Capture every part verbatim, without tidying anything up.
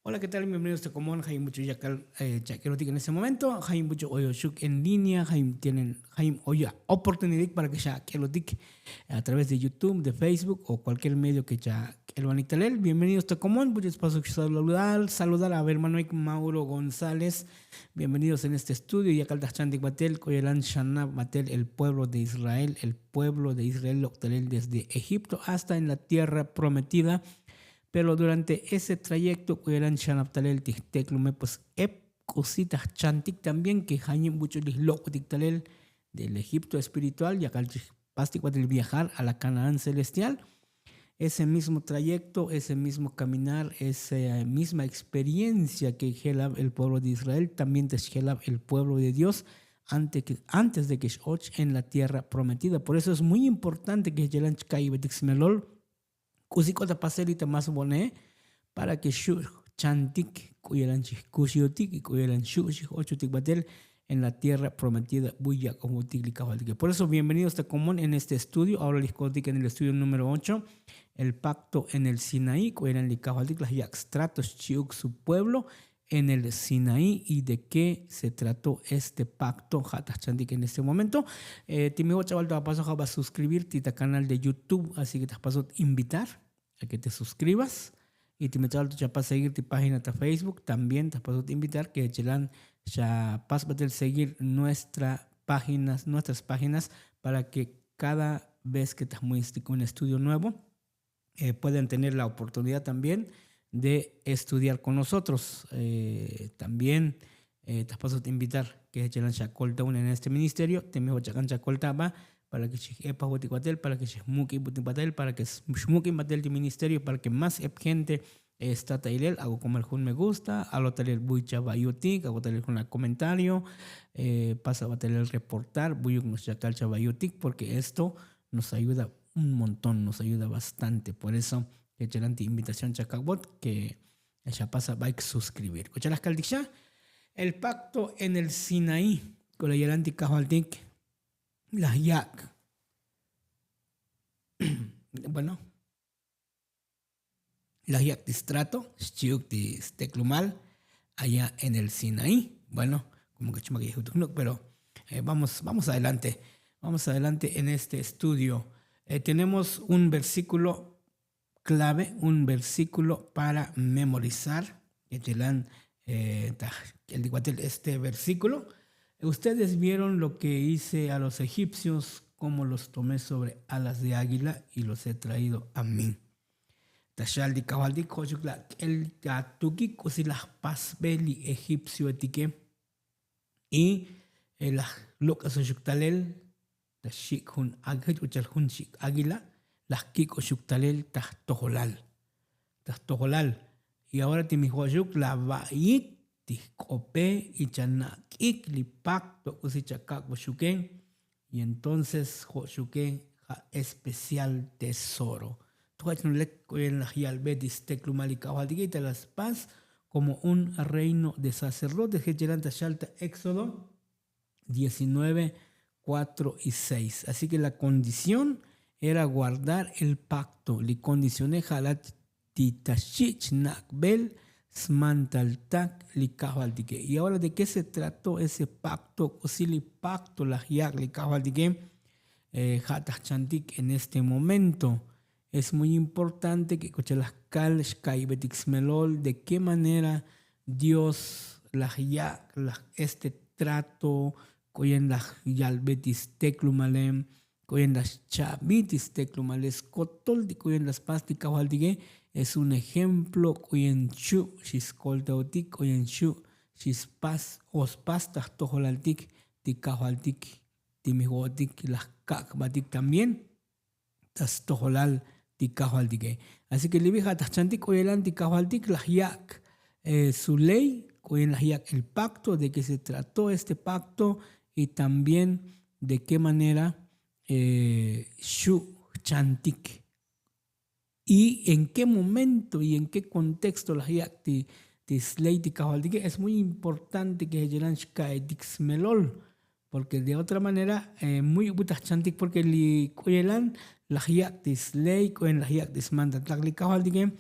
Hola, ¿qué tal? Bienvenidos a Comón. Jayim bucho yakal chak'elotik en este momento. Jayim bucho oyoxuk en línea. Jayim tienen, jayim oya oportunidad para que ya k'elotik a través de YouTube, de Facebook o cualquier medio que ya k'elonik talel. Bienvenidos a Comón. Bucho espacio saludar, saludar a hermano Mauro González. Bienvenidos en este estudio. Yakal tajchantik batel, koyelan shana batel el pueblo de Israel, el pueblo de Israel, lo talel desde Egipto hasta en la tierra prometida. Pero durante ese trayecto k'uyelan xanab talel tijteklume, pues ep k'usi taj chantik también que jayim buch'u lij lok'utik talel del Egipto espiritual, yakal chij pastik batel viajar a la Canaán celestial. Ese mismo trayecto, ese mismo caminar, esa misma experiencia que jelab el pueblo de Israel, también te jelab el pueblo de Dios antes, que, antes de que x-och en la tierra prometida. Por eso es muy importante que jechelan chkaibetik smelol k'usi k'o ta pasel y ta más bone para que xu' chantik k'u yelan chij kuxiotik y k'u yelan xu' chij ochotik batel en la tierra prometida buy yak'ojotik li kajvaltike. Por eso bienvenidos ta Comón en este estudio. Ahora li jkotik en el estudio número ocho, el pacto en el Sinaí. K'u yelan li kajvaltik laj yak' strato xchi'uk su pueblo en el Sinaí y de qué se trató este pacto ja' taj chantik en este momento. Ti mi joch'abal ta paso ja' ba suscribir ti ta canal de YouTube, así que taj pasot invitar a que te suscribas. Y ti mi ch'abal tu chapas seguir ti página ta Facebook también taj pasot invitar que chelan xa pas batel seguir nuestra páginas nuestras páginas para que cada vez que taj muistik un estudio nuevo, pueden tener la oportunidad también de estudiar con nosotros. También taj pasot invitar que jechelan xa kolta un en este ministerio, teme joch'akan xa kolta ba para que xij epaj butik batel, para que xij muk'in butik batel, para que xmuk'in batel ti ministerio para que más ep gente esta ta ilel. Ago komal jun me gusta, alo talel buy cha bayutik, ago talel jun a comentario, pasa batel el reportar buyuk nos chakal cha bayutik, porque esto nos ayuda un montón, nos ayuda bastante. Por eso que chelan ti invitación chakabot que xa pasa baik suscribir. K'u chalaj kaltik xa el pacto en el Sinaí. K'u la yelan ti kajvaltik laj yak', bueno, laj yak' ti strato xchi'uk ti steklumal allá en el Sinaí. Bueno, como que chumak yejutuk nuk, pero vamos, vamos adelante. Vamos adelante en este estudio. Tenemos un versículo clave, un versículo para memorizar. Etilan ta el diguatel este versículo. Ustedes vieron lo que hice a los egipcios, cómo los tomé sobre alas de águila y los he traído a mí. Ta xal di kajvaltik jo'xuk la k'el atukik k'usi laj pasbe li egipcio etike. Y laj lok'asoxuk talel ta xik' jun ag jech uchal jun xik' águila laj kik'oxuk talel ta jtojolal. Ta jtojolal. Y ahora ti mi jo'xuk la va'yik ti jk'ope y cha nak'ik li pakto k'usi cha kak'boxuke. Y entonces jo'xuke ja' especial tesoro. Tojach nu lek k'u yen laj yalbe ti steklumal li kajvaltike y ta la spas como un reino de sacerdotes jechelan ta xal ta éxodo diecinueve, cuatro y seis. Así que la condición era guardar el pacto. Li kondicione ja' la ti ta xich' nak'bel smantaltak li kajvaltike. Y ahora de qué se trató ese pakto k'usi li pakto laj yak' li kajvaltike. Ja' taj chantik en este momento. Es muy importante que k'u chalaj kal xka'ybetik smelol de qué manera dios laj yak' laj este trato. K'u yen laj yalbe ti steklumale, k'u yen laj xchabi ti steklumale skotol ti k'u yen laj spas ti kajvaltike. Es un ejemplo k'u yen chu' xiskoltaotik k'u yen chu' xispas o spas ta jtojolaltik ti kajvaltik ti mi jo'otik laj kak' jbatik también ta stojolal ti kajvaltike. Así ke li vi ja' taj chantik k'u yelan ti kajvaltik laj yak' su ley k'u yen laj yak' el pakto de ke se trató este pakto y también de ke manera xu' chantik. Y en ke momento y en ke kontexto laj yak' ti sley ti kajvaltike es muy importante ke jechelan xka'etik smelol. Porke de otra manera muy ubutaj chantik porke li k'u yelan laj yak' ti sley k'u yen laj yak' ti smantatak li kajvaltike.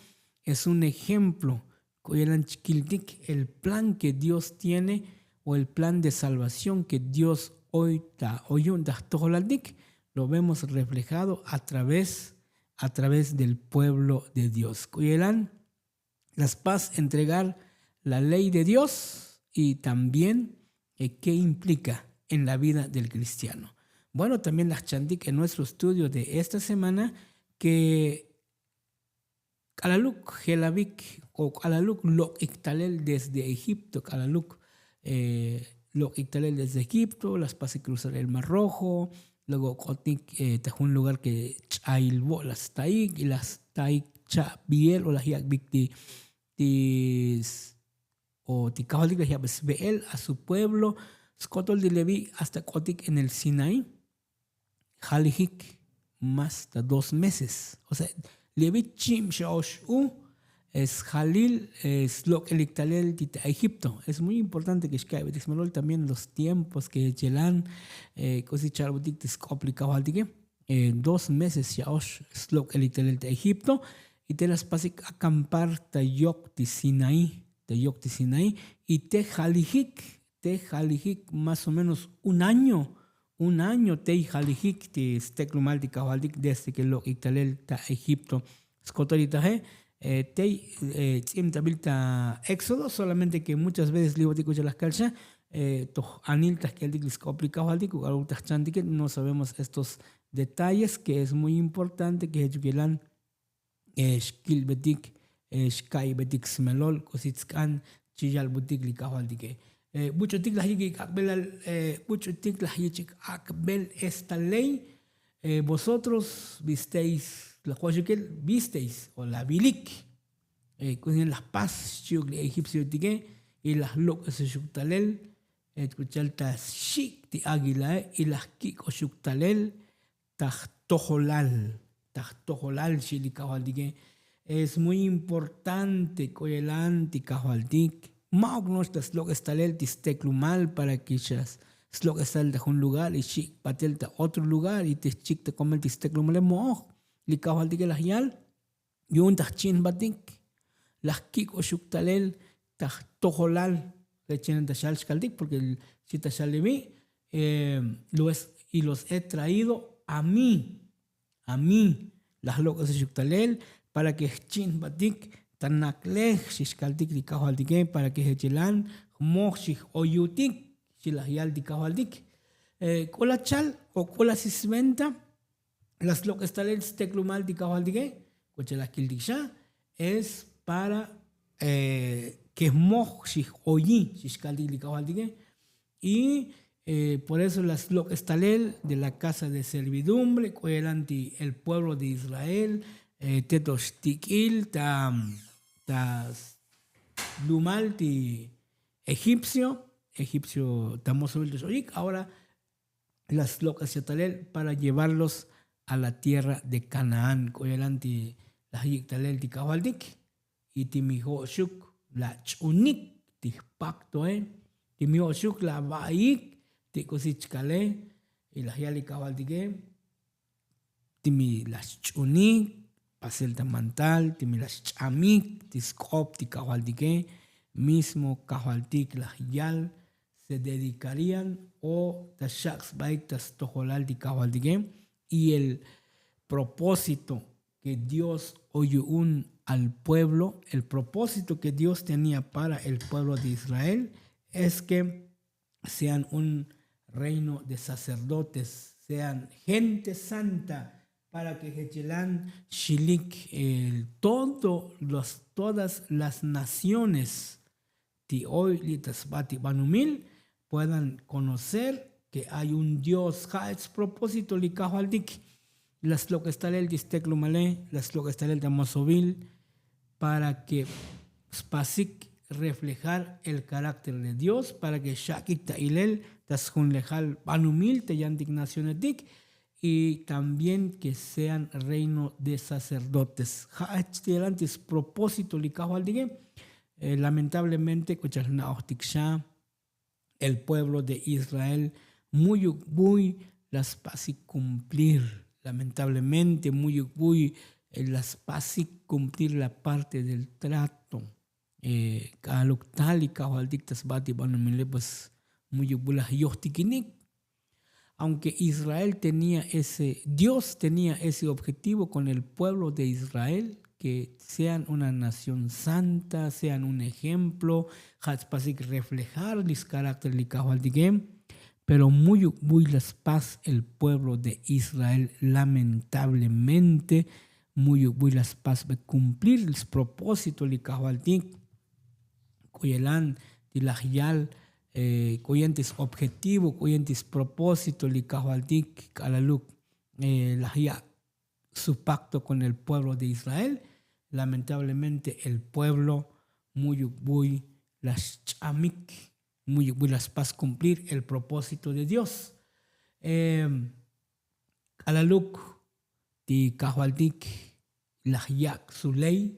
Es un ejemplo K'o yelan chkiltik el plan ke dios tiene o el plan de salvación ke dios oy ta oyu'un ta jtojolaltik, lo vemos reflejado a través a través del pueblo de dios. K'o yelan las pas entregar la ley de dios y también ke implika en la vida del cristiano. Bueno, también laj chantik en nuestro estudio de esta semana ke k'alaluk jelavik o k'alaluk lok'ik talel desde egipto k'alaluk lok'ik talel desde egipto las pasik cruzar el mar rojo. Luego k'otik ta jun lugar ke ch'ayil vo' las taik y las taik cha'biel o laj yak'bik ti ti o ti kajvaltik laj yab'esbe'el a su pueblo. Sk'otol ti levi hasta k'otik en el sinaí jalijik más ta dos meses. O sea, levi chib xa'ox u sjalil slok'elik talel ti ta egipto. Es muy importante ke xka'ib'etik smelol también los tiempos ke chelan k'usi chalb'utik ti sk'op li kajvaltike. Dos meses xa'ox slok'elik talel ta egipto y te las pasik akampar ta yok ti sinaí. Ta yok ti sinaí y te jalijik te jalijik más o menos un año un año tey jalijik ti steklumal ti kajvaltik desde ke lok'ik talel ta egipto. Skotol li taje tey tz'ibtabil ta éxodo solamente ke muchas veces li votik k'ucha laj kalxa toj anil ta jk'eltik li sk'op li kajvaltik o k'aluk ta jchantike no sabemos estos detalles ke es muy importante ke jechuk yelan xkilb'etik xka'ib'etik smelol k'usi tsk'an chi yalb'utik li kajvaltike. Buch'utik laj yik'ik ak'b'elal buch'utik laj yich'ik ak'b'el esta ley. Vosotros visteis laj jo'xukel visteis o la vilik k'usi laj pas xchi'uk li egipciotike y laj lok'esexuk talel k'uchal ta xik' ti águilae y laj kik'oxuk talel ta jtojolal. Ta jtojolal xi' li kajvaltike. Es muy importante k'o yelan ti kajvaltik ma'uk no'ox ta slok'estalel ti steklumal para ke xa slok'estalel ta jun lugar y xi' patel ta otro lugar y te xchik ta komel ti steklumale mo'oj. Li kajvaltike laj yal yu'un ta jchi'nbatik laj kik'oxuk talel ta jtojolal. Rech yelan ta xal xkaltik porke xi' ta xal levi lo es y los he traído a mí a mí laj lok'esexuk talel para ke jchi'nbatik ta naklej xi xkaltik li kajvaltike para ke jechelan jmoj xi j'oyutik. Xi laj yal ti kajvaltik k'o la chal o k'o la sisventa la slok'estalel steklumal ti kajvaltike k'o cha laj kiltik xa es para ke jmoj xi j'oyi xi xkaltik li kajvaltike. Y por eso la slok'estalel de la casa de servidumbre k'o yelan ti el pueblo de israel te to xtik'il ta ta lumal ti egipcio egipcio ta mosobil to x'oyik ahora la slok'es xa talel para llevarlos a la tierra de kanaán k'o yelan ti laj yik' talel ti kajvaltik. Y ti mi jo'xuk la ch'unik ti jpaktoe ti mi jo'xuk la va'ik ti k'usi chkale. Y laj yalik kajvaltike ti mi laj xch'unik pasel ta mantal ti mi laj xch'amik ti sk'op ti kajvaltike. Mismo kajvaltik laj yal se dedikarían o ta xak' sbaik ta stojolal ti kajvaltike. Y el propósito ke dios o yu'un al pueblo el propósito ke dios tenia para el pueblo de israel es ke sean un reino de sacerdotes sean gente santa para ke jechelan xilik todo los todas las naciones ti oy li' ta sba ti banumil puedan konocer ke ay un dios ja' ech spropósito li kajvaltik. La slok'estalel ti steklumale la slok'estalel ta mosobil para ke spasik reflejar el karákter de dios para ke xak'ik ta ilel ta sjunlejal banumil ta yantik nacionetik y también ke sean reino de sacerdotes. Ja' ech ti yalan ti spropósito li kajvaltike lamentablemente k'o chal na'ojtik xa el pueblo de israel muyuk buy la spasik kumplir. Lamentablemente muyuk buy la spasik kumplir la parte del trato. K'aluk tal li kajvaltik ta sbatibanomile pues muyuk bulaj yojtikinik. Aunke israel tenía ese dios tenía ese objetivo kon el pueblo de israel, ke sean una nación santa sean un ejemplo, ja' tspasik reflejar li skarakter li kajvaltike. Pero muyuk buy la spas el pueblo de israel lamentablemente. Muyuk buy la spas be kumplir li spropósito li kajvaltik. K'u yelan ti laj yal k'u yen ti s-objetivo k'u yen ti spropósito li kajvaltik k'alaluk laj ya' su pakto kon el pueblo de israel. Lamentablemente el pueblo muyuk buy la xch'amik, muyuk buy la spas kumplir el propósito de dios. K'alaluk ti kajvaltik laj yak' su ley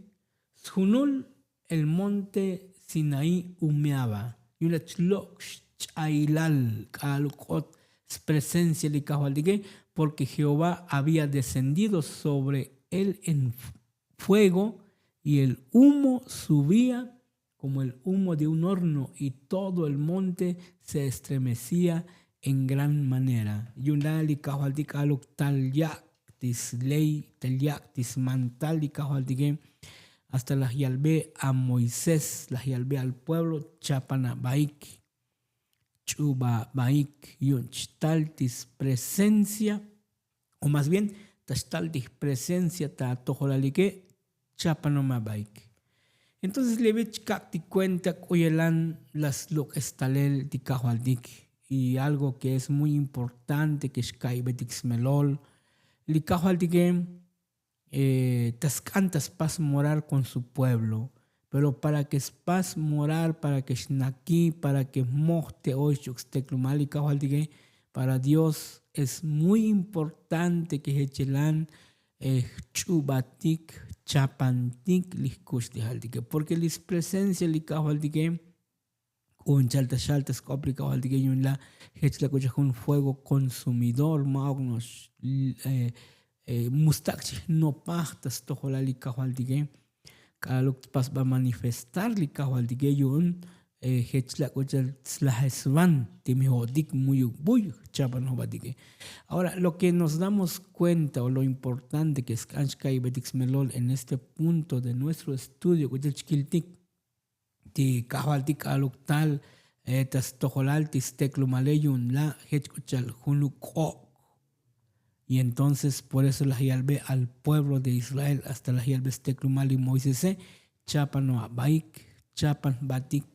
sjunul el monte sinaí umeaba. Yu'un la chlok' xch'ailal k'aluk k'ot spresencia li kajvaltike. Porke jehová había descendido sobre él en fuego y el humo subía como el humo de un horno y todo el monte se estremecía en gran manera. Yu'un la' li kajvaltik k'aluk tal yak' ti sley tal yak' ti smantal li kajvaltike. Hasta laj yalbe a moisés laj yalbe al pueblo chapan abaik, ch'uba abaik yu'un chtal ti spresencia o mas bien ta xtal ti jpresencia ta atojolalike. Chapanom abaik. Entonces li vich kak' ti kuenta k'u yelan la slok'es talel ti kajvaltik. Y algo ke es muy importante ke xka'ybetik smelol li kajvaltike ta sk'an ta spas morar kon su pueblo. Pero para ke spas morar para ke xnaki para ke jmoj te oy xch'uk steklumal li kajvaltike, para dios es muy importante ke jechelan jch'ubatik jchapantik li jkuxtijaltike porke li spresencia li kajvaltike. K'u jun chal ta xal ta sk'op li kajvaltike yu'un la' jech la' k'u chal jun fuego konsumidor ma'ok no'ox mustak' chi jnopaj ta stojolal li kajvaltike. K'aluk tpasba manifestar li kajvaltike yu'un jech la' k'u chal tslajesvan ti mijo'otik muyuk buy jchapan job'atike. Ahora lo ke nos damos kuenta o lo importante ke sk'an xka'ybetik smelol en este punto de nuestro estudio k'u chal chkiltik ti kajvaltik k'aluk tal ta stojolal ti steklumale yu'un la' jech k'u chal junuk k'ok'. Y entonces por eso laj yalbe al pueblo de israel hasta laj yalbe steklumal li moisese, chapano abaik chapan jbatik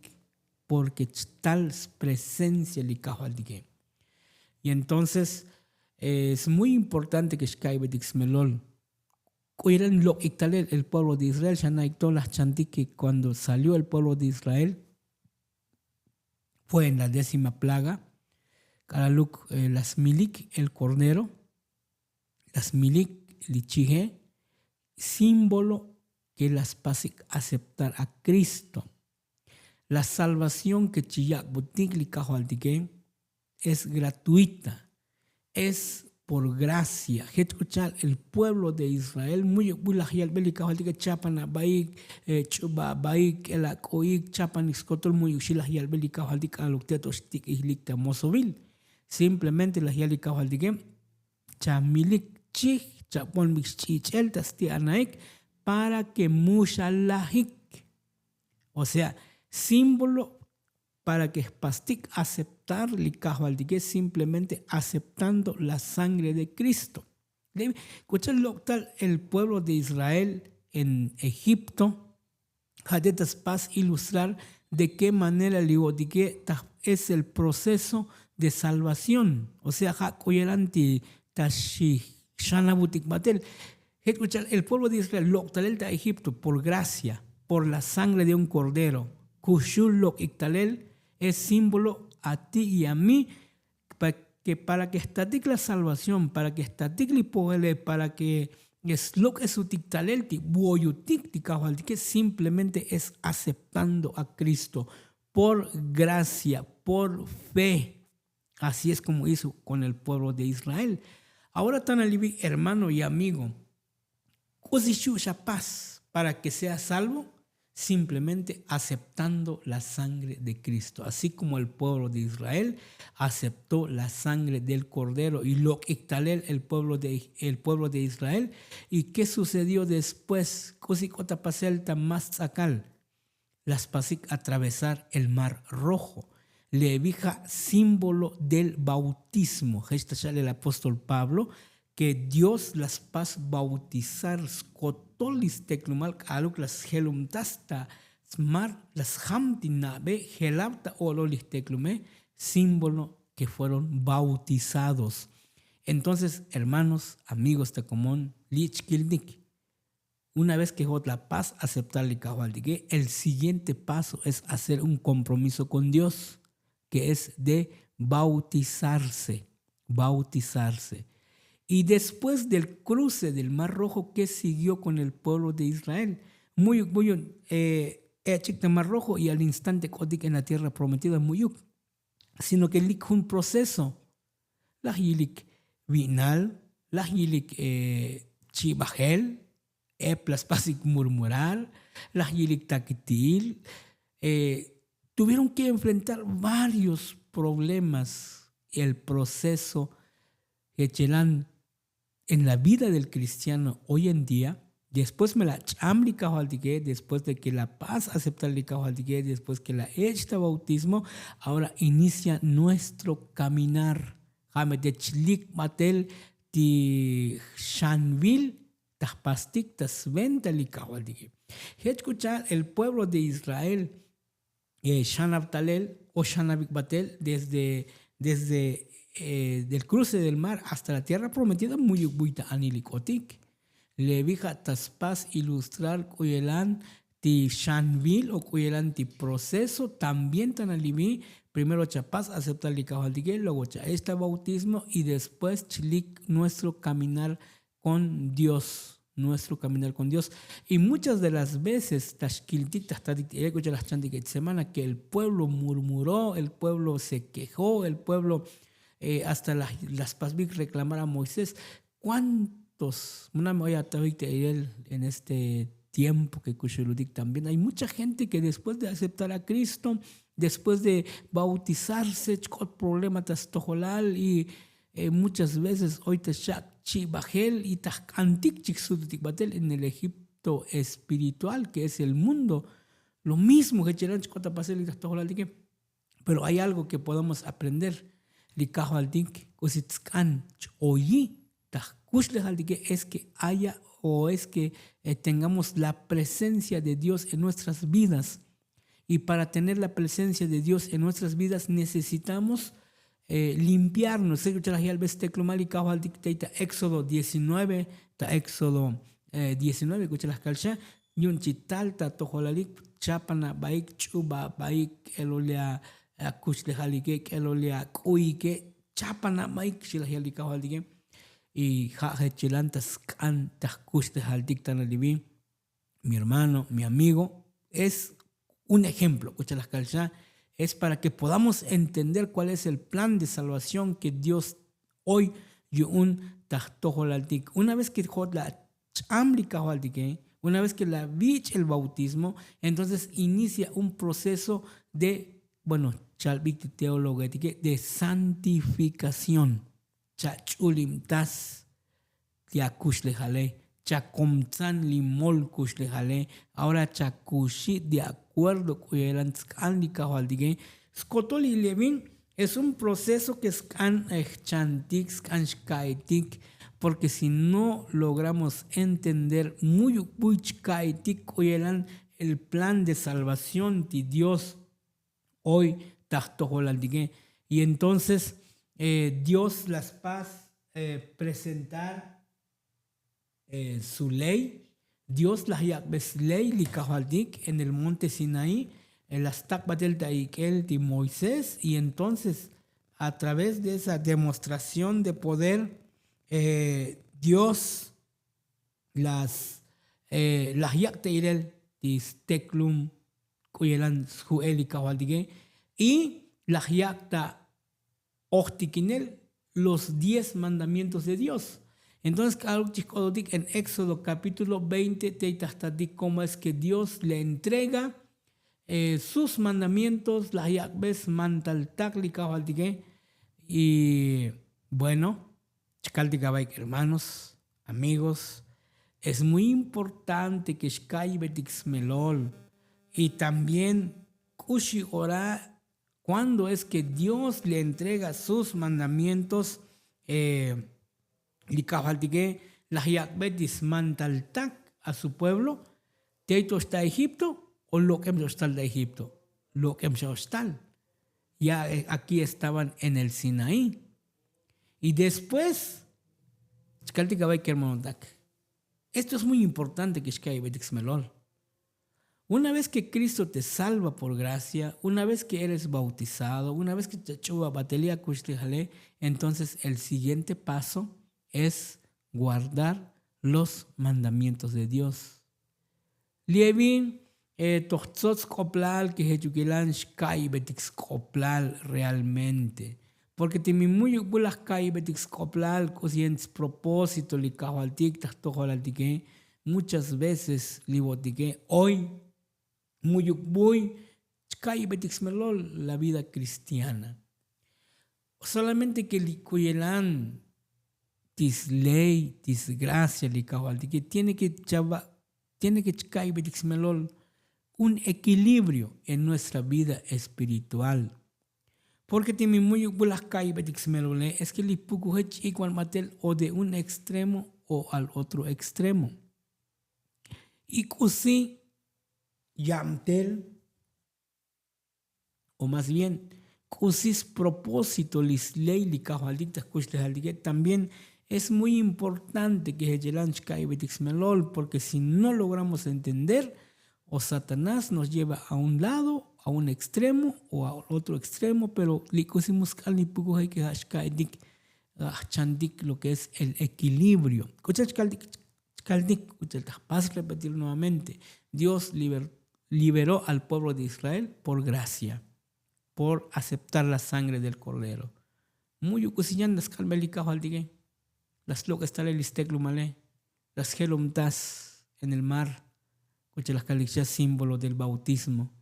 porke chtal spresencia li kajvaltike. Y entonces es muy importante ke xka'ybetik smelol. K'u yelan lok'ik talel el pueblo de israel xana'ik to laj chantik ke kuando salió el pueblo de israel fue en la décima plaga. K'alaluk la smilik el kordero la smilik li chije símbolo ke la spasik aceptar a kristo. La salvación ke chi yak'butik li kajvaltike es gratuita. Es por gracia jech k'u cha'al el pueblo de israel muyuk buy laj yalbe li kajvaltike chapan abaik, ch'uba abaik k'el ak'o'ik chapanik skotol muyuk xi laj yalbe li kajvaltik k'aluk te' to xtik'ijlik ta mosovil. Simplemente laj yal li kajvaltike chamilik chij chaponbik xch'ich'el ta sti' anaik para ke muxalajik. O sea símbolo para ke jpastik aceptar li kajvaltike simplemente aceptando la sangre de kristo. K'u cha'al lok'tal el pueblo de israel en egipto ja' te ta spas ilustrar de ke manera li vo'otike ta es el proceso de salvación. O sea ja' k'u yelan ti ta xixanavutik batel. Jech k'u cha'al el pueblo de israel lok'talel ta egipto por gracia por la sangre de un kordero. Kuxul lok'ik talel es símbolo a ti' y a mi ke para ke jtatik la salvación para ke jtatik li pojele para ke slok'esutik talel ti voyutik ti kajvaltike simplemente es aceptando a kristo por gracia por fe. Así es komo hizo kon el pueblo de israel. Ahora tan alivi hermano y amigo, k'usi xu' xapas para ke sea salvo? simplemente aceptando la sangre de Cristo, así como el pueblo de Israel aceptó la sangre del Cordero y lo iktalel el pueblo de, el pueblo de Israel. ¿Y qué sucedió después? Kusi k'ota pasel ta más tz'akal, las pasik atravesar el mar Rojo. Le vija símbolo del bautismo. Jech ta xal el apóstol Pablo que Dios las pas bautizar, skotol li steklumal k'aluk las jelumtas ta smar, las jam ti nabe jelav ta o'lol li jteklume, símbolo que fueron bautizados. Entonces, hermanos, amigos, ta komon li' chkiltik, una vez que jot la pas aceptar li kajvaltike, el siguiente paso es hacer un compromiso con Dios, que es de bautizarse, bautizarse. Y después del cruce del Mar Rojo, ¿qué siguió con el pueblo de Israel? Muyuk, muyuk, eh, ech'ik ta Mar Rojo y al instante k'otik en la tierra prometida, muyuk. Sino que lik jun proceso. Laj yilik vi'nal, laj yilik, eh, chibajel, ep las pasik murmurar, laj yilik taktil, eh, tuvieron que enfrentar varios problemas. El proceso que chelan en la vida del cristiano hoy en día, después me la ch'am li kajvaltike, después de que la pas aceptar li kajvaltike, después que la ech ta bautismo, ahora inicia nuestro caminar. Jame te chlik batel ti xanvil ta jpastik ta sventa li kajvaltike. Jech k'u cha'al el pueblo de Israel, eh, xanab talel o xanabik batel desde, desde, eh, del cruce del mar hasta la tierra prometida, muyuk buy ta anil li k'otik. Le vija ta spas ilustrar k'u yelan ti xanvil o k'u yelan ti proceso también ta na li vi. Primero cha pas aceptar li kajvaltike, luego cha ech ta bautismo y después chlik nuestro caminar con Dios, nuestro caminar con Dios. Y muchas de las veces ta xkiltik ta jtatik ti ere k'u cha la jchantik ech semana que el pueblo murmuró, el pueblo se quejó, el pueblo, eh, hasta la, las pasbik reclamar a Moisés. ¿Cuántos? Muname oy atajik te irel en este tiempo que kuxulutik también hay mucha gente que después de aceptar a Cristo, después de bautizarse, chk'ot problema ta stojolal y, eh, muchas veces oy ta xak' chibajel y ta jk'antik chik sututik batel en el Egipto espiritual que es el mundo. Lo mismo jechelan chk'ot ta pasel y ta jtojolaltike. Pero hay algo que podemos aprender. Li kajvaltik k'usi tsk'an ch'oyi ta jkuxlejaltike es que haya o es que, eh, tengamos la presencia de Dios en nuestras vidas. Y para tener la presencia de Dios en nuestras vidas necesitamos, eh, limpiarnos. K'u cha laj yalbe steklumal li kajvaltik tey ta Éxodo diecinueve, ta Éxodo, eh, diecinueve k'u cha laj kalxa, yu'un chi tal ta tojolalik, chapana baik, ch'uba baik, k'elol ya akuxlejalike, k'elol ya k'uike, chapana baik, xi laj yal li kajvaltike. Y ja' jech chilan ta sk'an ta jkuxlejaltik ta na li vi. Mi hermano, mi amigo, es un ejemplo k'u cha laj kalxa, es para que podamos entender cuál es el plan de salvación que Dios hoy yu'un ta jtojolaltik. Una vez que jot la ch'am li kajvaltike, una vez que la vich' el bautismo, entonces inicia un proceso de, bueno, chalbik ti teologetike, de santificación. Cha ch'ulimtas ti akuxlejale, cha komtsan li mol kuxlejale. Ahora cha kuxi' de acuerdo k'u yelan tsk'an li kajvaltike. Skotol li levin es un proceso que sk'an jchantik, sk'an xka'itik. Porque si no logramos entender muyuk buy chka'itik k'u yelan el plan de salvación ti Dios hoy ta jtojolaltike. Y entonces, eh, Dios las pas, eh, presentar, eh, su ley. Dios laj yak'be sley li kajvaltik en el monte Sinaí, eh, la stak' batel ta ik'el ti Moisés. Y entonces a través de esa demostración de poder, eh, Dios las, eh, laj yak' ta irel ti steklum k'u yelan sju'el li kajvaltike. Y laj yak' ta ojtikinel los diez mandamientos de Dios. Entonces k'aluk chij k'ototik en éxodo capítulo veinte tey tajtatik cómo es ke dios le entrega sus mandamientos laj yak'be smantaltak li kajvaltike. Y bueno, chkaltik abaik hermanos, amigos, es muy importante ke xka'ybetik smelol. Y también k'uxi ora cuando es ke dios le entrega sus mandamientos li kajvaltike laj yak'be ti smantaltak a su pueblo. Tey to xta egipto o lok'em xa oxtal ta egipto? Lok'em xa oxtal. Ya aquí estaban en el sinaí. Y después chkaltik abaik kermanotak, esto es muy importante ke xka'ybetik smelol. Una vez ke kristo te salva por gracia, una vez ke eres bautizado, una vez ke chach'uba bateli akuxlijale, entonces el siguiente paso es guardar los mandamientos de dios. Lievi toj tzot sk'oplal ke jechukilan xka'ybetik sk'oplal realmente. Porke ti mi muyuk bu laj ka'ybetik sk'oplal k'usi yent spropósito li kajvaltik taj tojolaltike. Muchas veces li botike oy muyuk buy chka'ybetik smelol la vida kristiana. Solamente ke li k'uyelan ti sley ti sgracia li kajvaltike tiene ke chava tiene ke chka'ybetik smelol un ekilibrio en nuestra vida espiritual. Porke ti mi muyuk bu laj ka'ybetik smelole es ke li pukuje ch'ik'wan batel o de un extremo o al otro extremo. Y k'usi yabtel o más bien k'usi spropósito li sley li kajvaltik ta jkuxlejaltike también es muy importante ke jechelan chka'ybetik smelol porke si no logramos entender o satanás nos lleva a un lado a un extremo o a otro extremo pero li k'usi musk'al ni pukuje ke ja' xka'ytik ja' jchantik lo ke es el ekilibrio. K'uchel chkaltik chkaltik k'uchel ta jpas repetir nuevamente. Dios liberó al pueblo de israel por gracia, por aceptar la sangre del kordero. Mu'yuk k'usi yan la sk'albel li kajvaltike. La slok'estalel li steklumale, la sjelumtas en el mar. K'uchel la jkaltik xa símbolo del bautismo.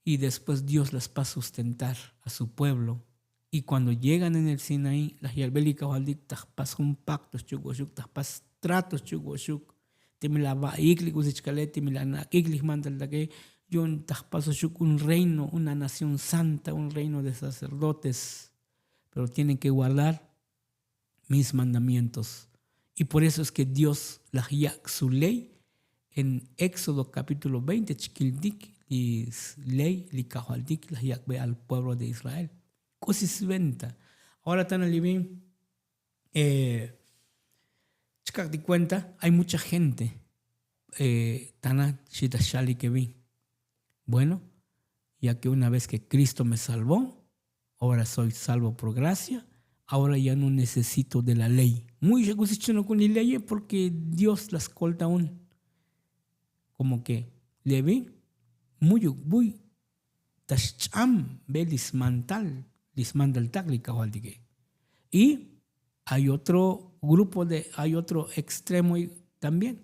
Y después dios la spas sustentar a su pueblo. Y kuando llegan en el sinaí laj yalbel li kajvaltik ta jpas jun pakto xchuk'oxuk ta jpas trato xchuk'oxuk. Teme la va'ik li k'usi chkale teme la nak'ik li jmantaltake, yu'un ta jpasoxuk un reino una nación santa un reino de sacerdotes. Pero tienen ke guardar mis mandamientos. Y por eso es ke dios laj yak' su ley. En éxodo capítulo veinte chkiltik li ley li kajvaltik laj yak'be al pueblo de israel. K'usi sventa? Ahora tana li bin chkak'tik kuenta hay mucha gente tana xita xalike bin. Bueno, ya ke una vez ke kristo me salvó, ahora soy salvo por gracia. Ahora ya no necesito de la ley. Muy xa k'usi chunukun li leye porke dios la skolta un. Komo ke levi muyuk buy ta xch'am be li smantal li smantaltak li kajvaltike. Y hay otro grupo de hay otro extremo también.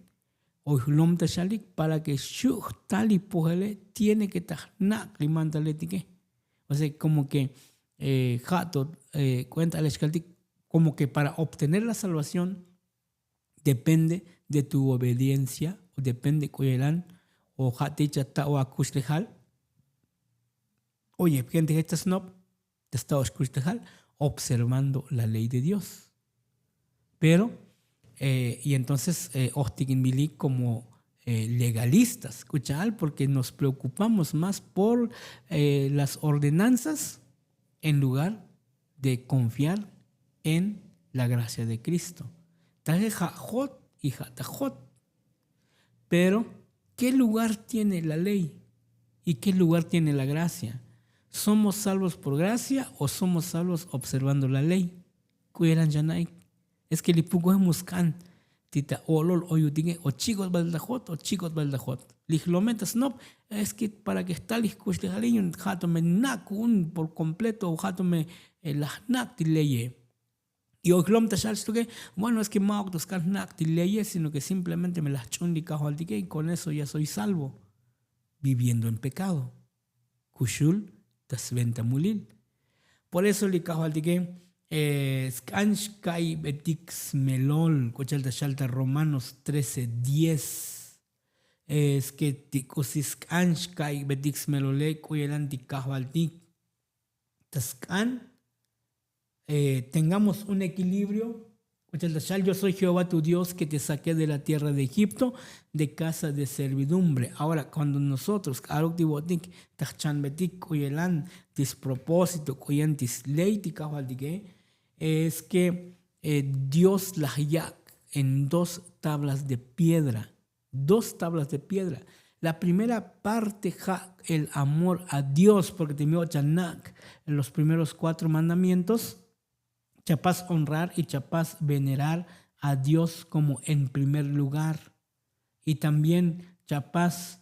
O jlom ta xalik para ke xu' jtal li pojele tiene ke ta jnak' li mantaletike. O sea komo ke ja' to kuenta ale xkaltik komo ke para obtener la salvación depende de tu obediencia o depende k'uyelan o ja' te chata' o akuxlejal. Oye gente jech ta snop ta sta' oxkuxlejal observando la ley de dios. Pero y entonces ojtikin bilik komo legalistas kucha'al porke nos preokupamos más por las ordenanzas en lugar de konfiar en la gracia de kristo. Taje ja' jot y ja' ta jot. Pero ke lugar tiene la ley? Y ke lugar tiene la gracia? Somos salvos por gracia o somos salvos observando la ley? K'u yelan chana'ik. Es ke li pukoj musk'an ti ta o'lol oyutike o chik'otbal ta jot o chik'otbal ta jot. Li jlome ta snop es ke para ke jtal li jkuxlejale yun ja' to me nak' ku'un por kompleto o ja' to me laj nak' ti leye. Y ojlom ta xal xtuke, bueno, es ke ma' okto sk'an jnak' ti leyes sino ke simplemente me laj ch'un li kajvaltike y kon eso ya soy salvo. Viviendo en pekado kuxul ta sventa mulil. Por eso li kajvaltike, sk'an xka'iybetik smelol k'u cha'al ta xal ta romanos trece diez. Es ke ti k'usi sk'an xka'iybetik smelole k'u yelan ti kajvaltik ta sk'an, tengamos un equilibrio. K'u cha'al ta xal yo soy jehová tu dios ke te saqué de la tierra de egipto, de casa de servidumbre. Ahora kuando nosotros k'aluk ti vo'tik ta jchanbetik k'u yelan ti spropósito k'u yelan ti sley ti kajvaltike, es ke dios laj yak' en dos tablas de piedra. Dos tablas de piedra. La primera parte ja' el amor a dios porke te mi o' chanak' los primeros kuatro mandamientos. Chapas honrar y chapas venerar a dios komo en primer lugar. Y también chapas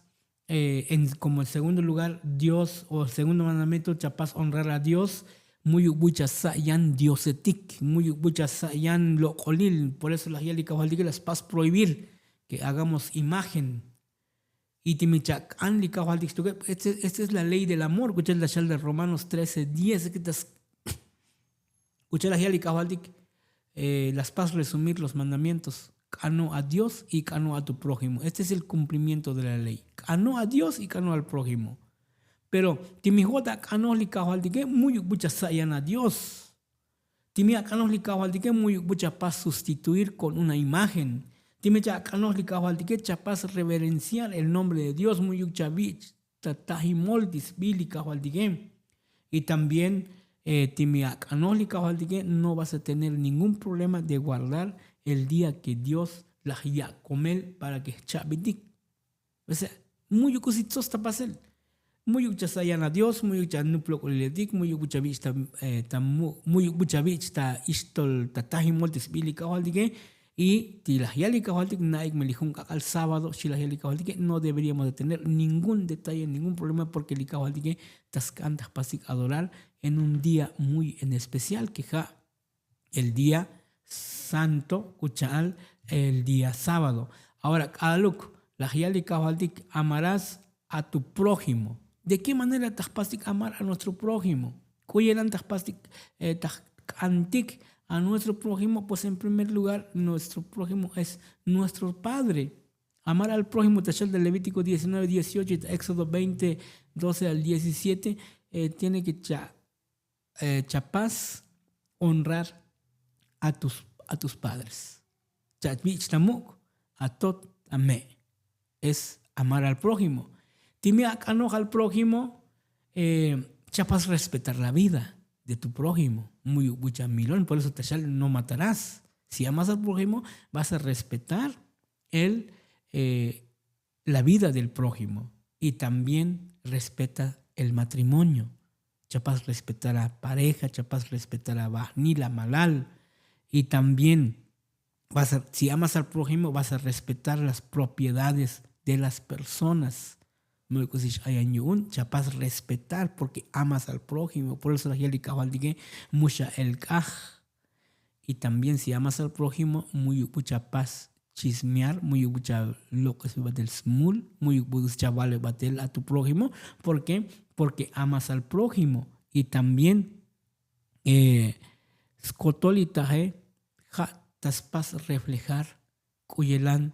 komo el segundo lugar dios o segundo mandamiento chapas honrar a dios. Muyuk bu' chasa' yan diosetik muyuk bu' chasa' yan lok'olil por eso laj yal li kajvaltike la spas prohibir ke hagamos imagen. Y ti mi chak'an li kajvaltik xtuke. Esta es la ley del amor k'u cha'al ta xal ta romanos trece diez. K'u cha'al laj yal li kajvaltik la spas resumir los mandamientos. K'ano' a dios y k'ano' a tu prójimo este es el kumplimiento de la ley. K'ano' a dios y k'ano' al prójimo. Pero ti mi jvot ak'anoj li kajvaltike muyuk bu' chasa' yan a dios. Ti mi ak'anoj li kajvaltike muyuk bu' chapas sustituir kon una imagen. Ti mi cha'ak'anoj li kajvaltike chapas reverenciar el nombre de dios muyuk chavich' ta tajimol ti sbi li kajvaltike. Y también ti mi ak'anoj li kajvaltike no vas a tener ningún problema de guardar el día ke dios laj yak' komel para ke jchabitik. Muyuk k'usi tsos ta pasel. Muyuk chasa' yan a dios muyuk chanup lok'oliletik muyuk bu' chavich' ta muyuk bu' chavich' ta ixtol ta tajimol ti sbi li kajvaltike. Y ti laj yal li kajvaltik na'ik me li jun k'ak'al sábado xchi laj yal li kajvaltike no deberíamos de tener ningún detalle ningún problema porke li kajvaltike ta sk'an ta jpasik adorar en un día muy en especial ke ja' el día santo k'u cha'al el día sábado. Ahora k'aluk laj yal li kajvaltik amarás a tu prójimo. De ke manera ta jpastik amar a nuestro prójimo? K'u yelan ta jpastik ta jk'antik a nuestro prójimo pues en primer lugar nuestro prójimo es nuestro padre. Amar al prójimo ta xal ta levítiko diecinueve dieciocho y ta éxodo veinte doce al diecisiete. Tiene ke cha' chapas honrar a tus padres. Chavich' ta muk' a tot a me'. Es amar al prójimo. Ti mi ak'anoj al prójimo chapas respetar la vida de tu prójimo. Muyuk bu' chamilon por eso ta xal no matarás. Si amas al prójimo vas a respetar el la vida del prójimo. Y también respeta el matrimonio. Chapas respetar a pareja chapas respetar a bajnil a malal. Y también si amas al prójimo vas a respetar las propiedades de las personas. Muyuk k'usi x'ayan yu'un chapas respetar porke amas al prójimo por eso laj yal li kajvaltike mu xa el k'aj. Y también si amas al prójimo muyuk bu' chapas chismear muyuk bu' chalok'esbi batel smul muyuk bu' chavalbi batel a tu prójimo. Porke porke amas al prójimo. Y también skotol li taje ja' ta spas reflejar k'u yelan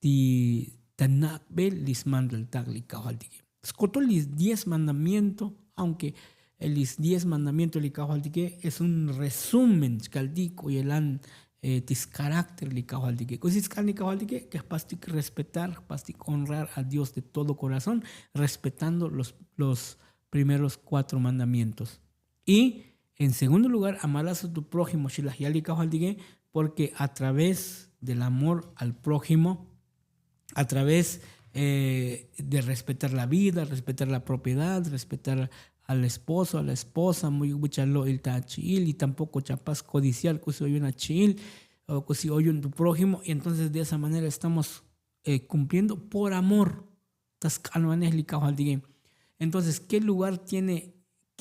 ti ta nak'bel li smantal tak' li kajvaltike. Skotol li diez mandamiento aunke li diez mandamiento li kajvaltike es un resumen chkaltik k'u yelan ti skarákter li kajvaltike k'usi sk'an li kajvaltike ke jpastik respetar jpastik honrar a dios de todo korazón respetando los primeros kuatro mandamientos. Y en segundo lugar amarás a tu prójimo xi laj yal li kajvaltike. Porke a través del amor al prójimo a través de respetar la vida respetar la propiedad respetar al esposo a la esposa muyuk bu' chalo'il ta achi'il y tampoko chapas kodiciar k'usi oyun achi'il o k'usi oyun tu prójimo y entonces de esa manera estamos kumpliendo por amor. Ta sk'anbanej li kajvaltike. Entonces ke lugar tiene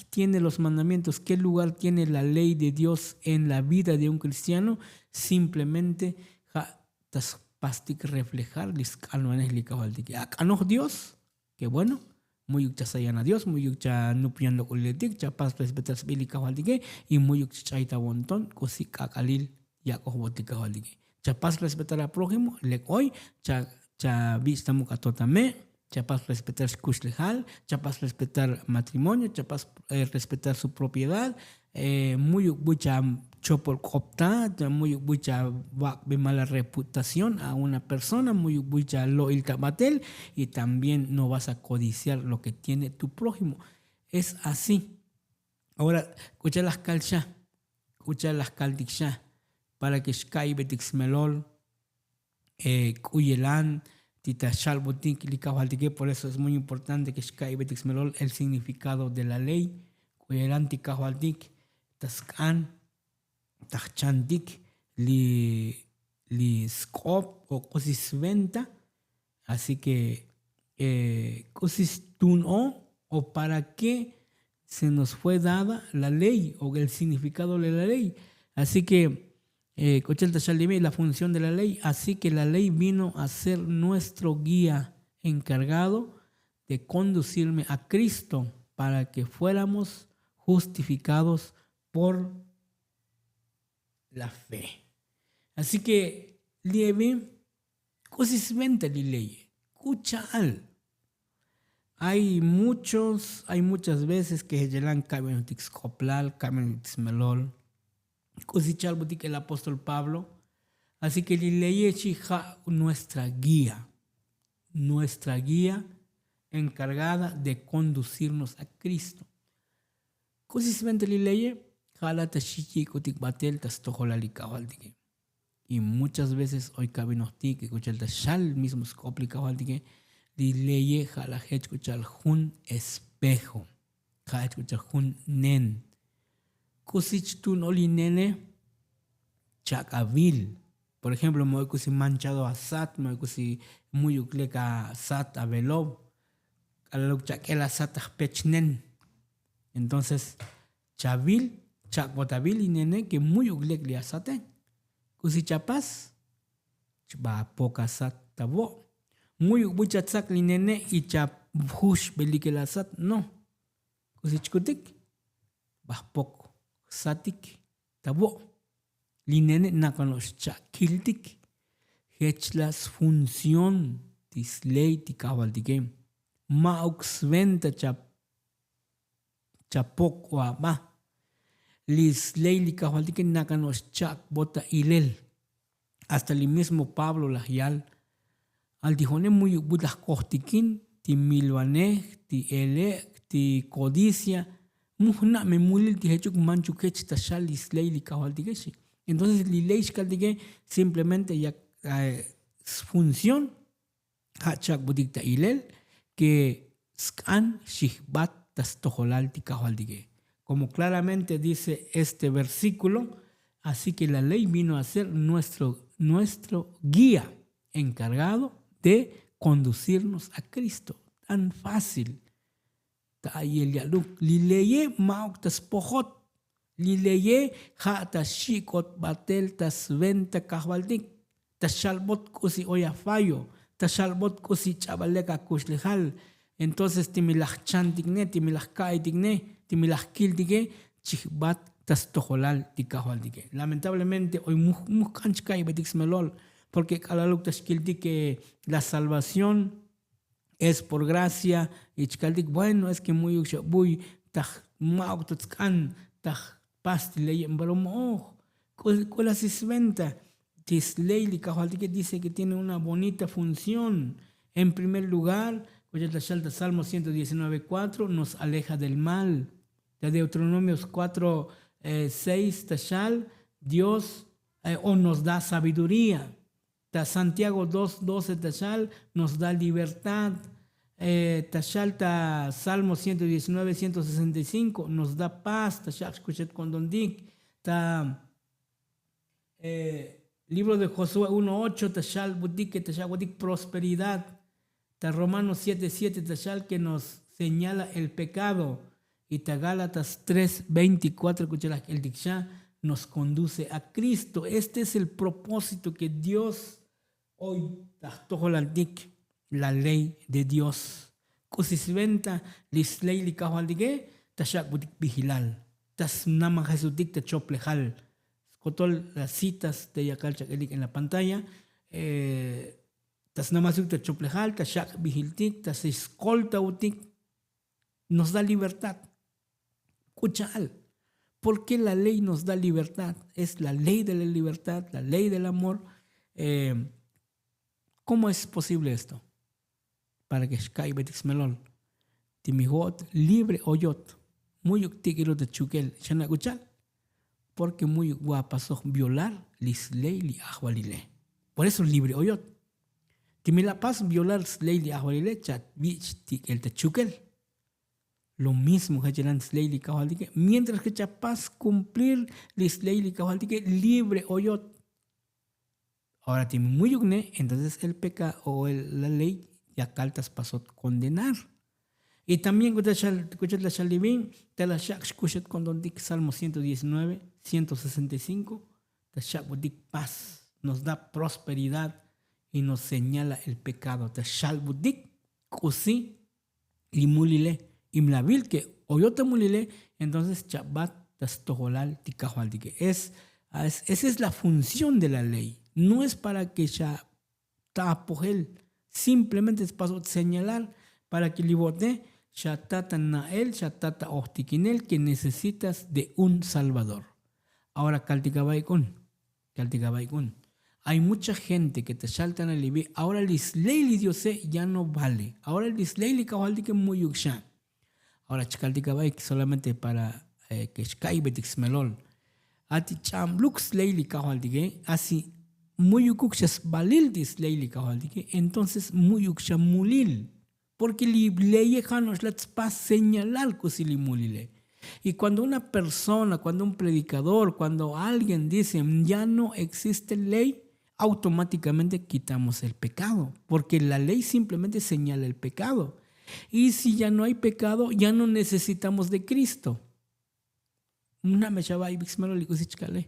tiene los mandamientos, qué lugar tiene la ley de Dios en la vida de un cristiano. Simplemente ja' ta spastik reflejar li sk'anwanej li kajvaltike. Ak'anoj Dios, que bueno, mu'yuk cha sayan a Dios, mu'yuk cha nup yan lok'uliletik, cha pas respetar sbi li kajvaltike, y mu'yuk cha ch'ay ta bonton k'usi k'ak'alil yak'oj bot li kajvaltike. Cha pas respetar a prójimo, lek oy cha, cha bich' ta muk' a totame', cha pas respetar xkuxlejal, cha pas respetar matrimonio, cha pas respetar su propiedad. Mu'yuk buy cha chopol k'opta, mu'yuk buy cha vak'be mala reputación a una persona, mu'yuk buy cha lo'il ta batel. Y también no vas a codiciar lo que tiene tu prójimo. Es así. Ahora, k'ucha' laj kal xa, k'ucha' laj kaltik xa para que xka'iybetik smelol. K'u yelan ti ta xalbotik li kajvaltike. Por eso es muy importante que xka'iybetik smelol el significado de la ley. K'u yelan ti kajvaltik ta sk'an ta jchantik li li sk'op o k'usi sventa. Así que k'usi stun o o para qué se nos fue dada la ley o el significado de la ley. Así que k'uchel ta xalime la función de la ley. Así que la ley vino a ser nuestro guía encargado de conducirme a Cristo para que fuéramos justificados por la fe. Así que lievi k'usi sventa li ley k'u cha'al. Hay muchos hay muchas veces que jechelan kabinotik sk'oplal kabinotik smelol. K'usi chalbotik el apóstol Pablo. Así que li leye chi ja' nuestra guía, nuestra guía encargada de conducirnos a Cristo. K'usi sventa li leye ja' la ta xi yik'utik batel ta stojolal li kajvaltike. Y muchas veces oy kabinojtik k'uchel ta xal mismo sk'op li kajvaltike. Li leye ja' la jech k'uchal jun espejo, ja' jech k'uchal jun nen. K'usi chtun o li nene chak' avil. Por ejemplo ma' oy k'usi manchado asat ma' oy k'usi mu'yuk lek asat avelob. K'alaluk chak'el asat ajpech nen. Entonces chavil chak'bot avil li nene ke mu'yuk lek li asate. K'usi chapas chba apok asat ta vo'. Mu'yuk bu chatzak' li nene y chajuxbelik el asat no. K'usi chkutik bajpok satik ta vo'. Li nene' nakano'ox cha'kiltik jech la sfunción ti sley ti kajvaltike. Ma'uk sventa chapok o aba. Li sley li kajvaltike nakano'ox cha'kbot ta ilel. Hasta li mismo pablo laj yal. Al ti jo'ne mu'yuk bu laj kojtikin ti milvanej ti elek' ti kodicia. Mu jna' me mulil ti jechuk manchuk jech ta xal li sley li kajvaltike xi. Entonces li ley xkaltike simplemente yak sfunción ja' chak'butik ta ilel ke sk'an xijbat ta stojolal ti kajvaltike. Como claramente dice este versíkulo, así ke la ley vino a ser nuestro nuestro guía enkargado de konducirnos a kristo. Tan fácil. Ta a'iel ya'luk li leye ma'uk ta spojot. Li leye ja' ta xi'kot batel ta sventa kajvaltik. Ta xalbot k'usi oy afallo ta xalbot k'usi ch'abalek akuxlejal. Entonces ti mi laj chantik ne ti mi laj ka'aytik ne ti mi laj kiltike chijbat ta stojolal ti kajvaltike. Lamentablemente oy muj k'an chka'aybetik smelol. Porke k'alaluk ta xkiltik la salvación es por gracia. Y chkaltik bueno es ke mu'yuk xa buy taj ma'uk ta tzk'an taj pas ti leyeb pero mo'oj. K'ulasi sventa ti sley li kajvaltike dice ke tiene una bonita función. En primer lugar kuchel ta xal ta salmo ciento diecinueve kuatro nos aleja del mal. Ta deutronomios kuatro seis ta xal dios o nos da sabiduría. Ta santiago dos doce ta xal nos da libertad. Ta xal ta salmo ciento diecinueve ciento sesenta y cinco nos da paz ta xak' xkuxet ko'ntontik. Ta libro de josué uno ocho ta xal butike ta xak' butik prosperidad. Ta romano siete siete ta xal ke nos señala el pekado. Y ta gálatas tres veinticuatro k'ucha'al ajk'eltik xa, nos konduce a kristo. Este es el propósito ke dios oy ta jtojolaltik. La ley de dios. K'usi sventa li sley li kajvaltike? Ta xak'butik bijilal, ta snamajesutik ta choplejal. Skotol las citas te yakal chak'elik en la pantalla. Ta snamajesutik ta choplejal, ta xak'bijiltik, ta skoltautik. Nos da libertad. K'ucha'al? Porke la ley nos da libertad. Es la ley de la libertad, la ley del amor. Kómo es posible esto? Para ke xka'ybetik smelol, ti mi jo'ot libre oyot, mu'yuk tik'ilot ta chukel xana' k'ucha'al? Porke mu'yuk va pasoj violar li sley li ajvalile. Por eso libre oyot. Ti mi la pas violar sley li ajvalile, cha vich' tik'el ta chukel. Lo mismo jechelan sley li kajvaltike, mientras ke cha pas kumplir li sley li kajvaltike libre oyot. Ahora ti mi mu'yuk ne, entonces el pekado o la ley yakal ta spasot kondenar. Y también k'ucha'al ta xalivi, ta la xak' xkuxet kontontik salmo ciento diecinueve, ciento sesenta y cinco, ta xak'butik pas, nos da prosperidad y nos señala el pekado. Ta xalbutik k'usi li mulile. Y mi la vil ke oyot ta mulile, entonces chabat ta stojolal ti kajvaltike. Esa es la función de la ley. No es para ke xa ta apojel, simplemente spasot señalar para ke li vo'te xa tata na'el, xa tata ojtikinel ke necesitas de un salvador. Ahora kaltik ava'i k'un. Kaltik ava'i k'un. Hay mucha gente ke ta xal tana li vi, ahora li sley li diose ya no vale. Ahora li sley li kajvaltike mu'yuk xa. Ahora chkaltik ava'i solamente para ke xka'ybetik smelol. Ati ch'abluk sley li kajvaltike, asi mu'yukuk xa svalil ti sley li kajvaltike, entonces mu'yuk xa mulil. Porke li leye ja' no'ox lat spas señalar k'usi li mulile. Y cuando una persona, cuando un predicador, cuando alguien dice ya no existe ley, automátikamente kitamos el pekado, porke la ley simplemente señala el pekado. Y si ya no hay pekado, ya no necesitamos de kristo. Muna' me xava'ibik smelol li k'usi chkale.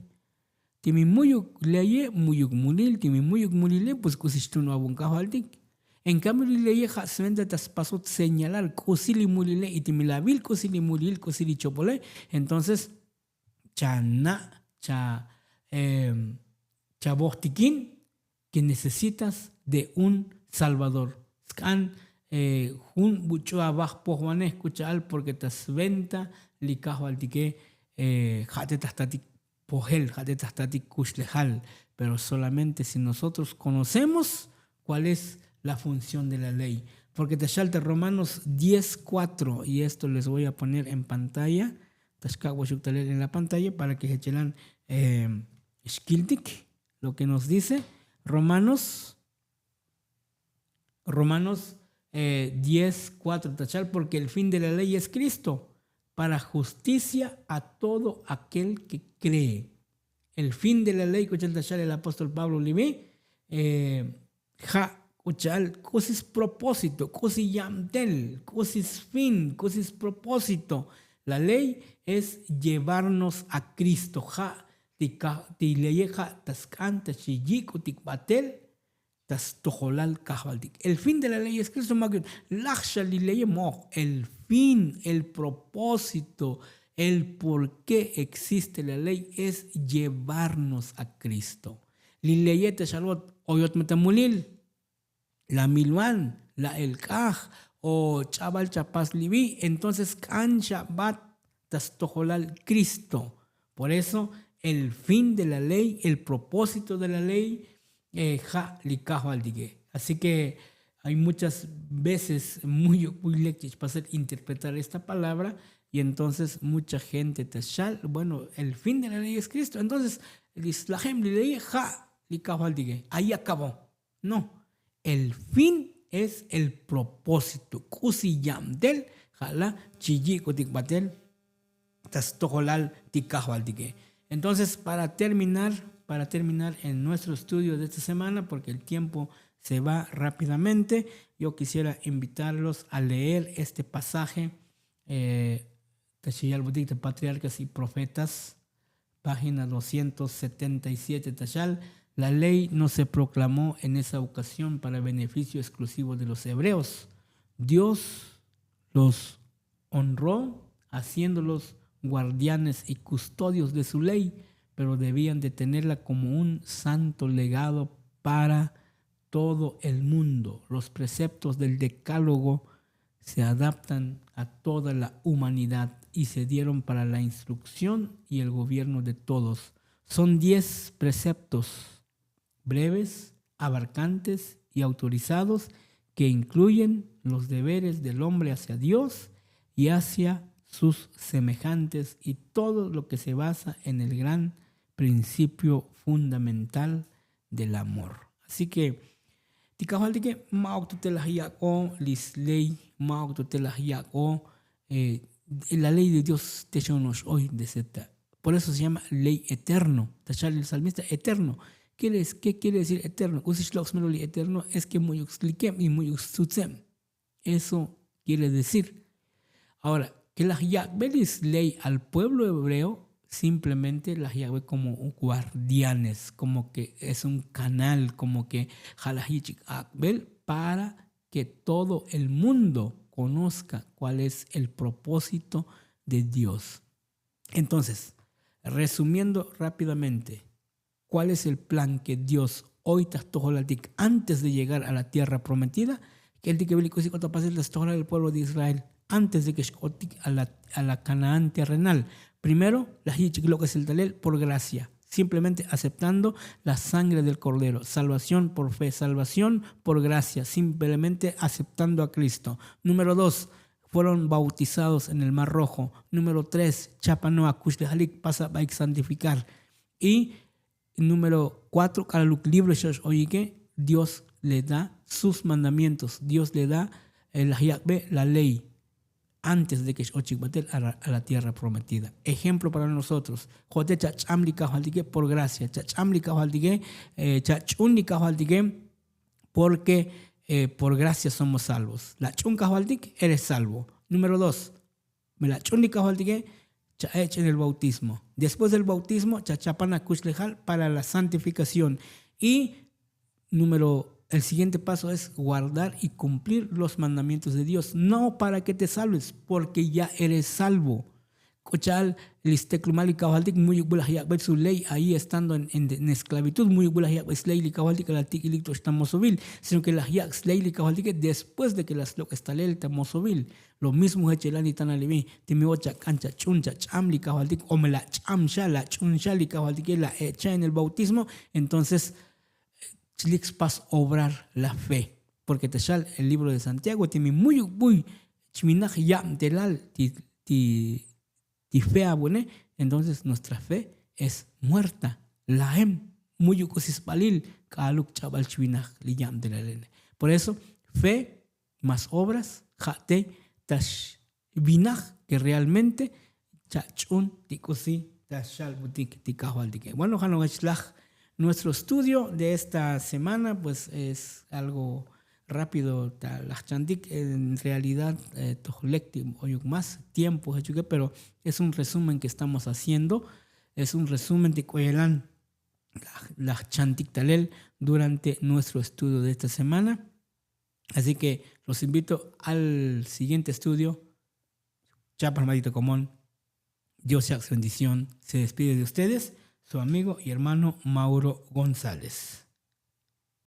Ti mi mu'yuk leye mu'yuk mulil, ti mi mu'yuk mulile pues k'usi xtun avun kajvaltik. En kambio li leye ja' sventa ta spasot señalar k'usi li mulile, y ti mi la vil k'usi li mulil, k'usi li chopole, entonces chana' cha chavojtikin ke necesitas de un salvador. Sk'an jun buch'u avaj pojvanej k'ucha'al porke ta sventa li kajvaltike. Ja' te ta jtatik pojel, ja' te ta jtatik kuxlejal. Pero solamente si nosotros konocemos kuál es la función de la ley. Porke ta xal ta romanos diez cuatro, y esto les voy a poner en pantalla, ta xkak'boxuk talel en la pantalla para ke jechelan xkiltik lo ke nos dice romanos. Romanos diez cuatro ta chal porke el fin de la ley es kristo, para justicia a todo aquel ke kree. El fin de la ley k'ucha'al ta xal el apóstol pablo li vi. Ja' k'ucha'al k'usi spropósito, k'usi yabtel, k'usi sfin, k'usi spropósito. La ley es llevarnos a kristo. Ja' ti leye ja' ta sk'an ta xiyik'utik batel ta stojolal kajvaltik. El fin de la ley es kristo. Mak yu'un laj xa li leye mo'oj. El fin, el propósito, el porke existe la ley es llevarnos a kristo. Li leye ta xalbot oyot me ta mulil, la milvan, la elk'aj, o ch'abal chapas li vi, entonces k'an xabat ta stojolal kristo. Por eso el fin de la ley, el propósito de la ley, ja' li kajvaltike. Así ke hay muchas veces mu'yuk buy lek chich pasel interpretar esta palabra. Y entonces mucha gente ta xal bueno, el fin de la ley es kristo, entonces li slajem li leye ja' li kajvaltike, ay akabo. No. El fin es el propósito k'usi yabtel ja' la chi yik'utik batel ta stojolal ti kajvaltike. Entonces para terminar, para terminar en nuestro estudio de esta semana porke el tiempo se va rápidamente, yo kisiera invitarlos a leer este pasaje. ta xiyalbutik ta Patriarcas y Profetas, página doscientos setenta y siete, ta xal: la ley no se proclamó en esa ocasión para beneficio exclusivo de los hebreos. Dios los honró haciéndolos guardianes y custodios de su ley, pero debían de tenerla como un santo legado para todo el mundo. Los preceptos del decálogo se adaptan a toda la humanidad y se dieron para la instrucción y el gobierno de todos. Son diez preceptos breves, abarcantes y autorizados que incluyen los deberes del hombre hacia Dios y hacia sus semejantes y todo lo que se basa en el gran principio fundamental del amor. Así que ti kajvaltike, ma'uk to te laj yak'o li sley, ma'uk to te laj yak'o, eh, la ley de Dios te xonox oy de zeta. Por eso se llama ley eterno. Ta xal li salmista, eterno. ¿Qué quiere decir eterno? K'usi xlok' smelo li eterno, es que mu'yuk slikeb y mu'yuk stzutzeb. Eso quiere decir. Ahora, que laj yak'be li sley al pueblo hebreo, simplemente laj yak'be como guardianes, como que es un canal, como que ja' laj yich'ik ak'bel para que todo el mundo conozca cuál es el propósito de Dios. Entonces, resumiendo rápidamente, ¿cuál es el plan que Dios oy ta jtojolaltik antes de llegar a la tierra prometida? K'eltik ebil k'usi k'ot ta pasel ta stojolal el pueblo de Israel antes de que xk'otik a la, a la Canaán terrenal. Primero, laj yich'ik lok'esel talel por gracia, simplemente aceptando la sangre del Cordero. Salvación por fe, salvación por gracia, simplemente aceptando a Cristo. Número dos, fueron bautizados en el Mar Rojo. Número tres, chapano akuxlejalik, pasa baik santificar. Y número cuatro, k'alaluk libro xa x-oyike, Dios le da sus mandamientos, Dios le da, eh, laj yak'be la ley antes de que x-ochik batel a la, a la tierra prometida. Ejemplo para nosotros. Jo'ote chach'am li kajvaltike por gracia, chach'am li kajvaltike, eh, chach'un li kajvaltike, porque, eh, por gracia somos salvos. La ch'un kajvaltik, eres salvo. Número dos, me la ch'un li kajvaltike, cha ech' en el bautismo. Después del bautismo, cha chapan akuxlejal para la santificación. Y número, el siguiente paso es guardar y cumplir los mandamientos de Dios. No para que te salves, porque ya eres salvo. K'u cha'al li steklumal li kajvaltik, mu'yuk bu laj yak'bel su ley ahí estando en, en, en esclavitud, mu'yuk bu laj yak'bel sley li kajvaltik a la tik ilik to xta mosobil, sino que laj yak' sley li kajvaltike después de que la slok'es talel ta mosobil. Lo mismo jechelan li tanalibi, ti mi o chak'an chach'un chach'am li kajvaltik, o me la ch'am xa, la ch'un xa li kajvaltike, la ech' xa en el bautismo, entonces chlik spas obrar la fe. Porque ta xal el libro de Santiago, ti mi mu'yuk buy chvinaj yabtelal ti, ti, ti fe abune, entonces nuestra fe es muerta. Laem, mu'yuk k'usi sbalil, k'aluk ch'abal chvinaj li yabtelalene. Por eso, fe más obras, ja' te ta xvinaj que realmente chach'un ti k'usi ta xalbutik ti kajvaltike. Bueno, ja' nojech laj nuestro estudio de esta semana, pues es algo rápido ta laj chantik. En realidad, eh, toj lek ti oyuk más tiempo jechuke, pero es un resumen que estamos haciendo. Es un resumen ti k'oyelan laj, laj chantik talel durante nuestro estudio de esta semana. Así que los invito al siguiente estudio. Chiapas, Madrito Comón. Dios sea su bendición. Se despide de ustedes su amigo y hermano Mauro González.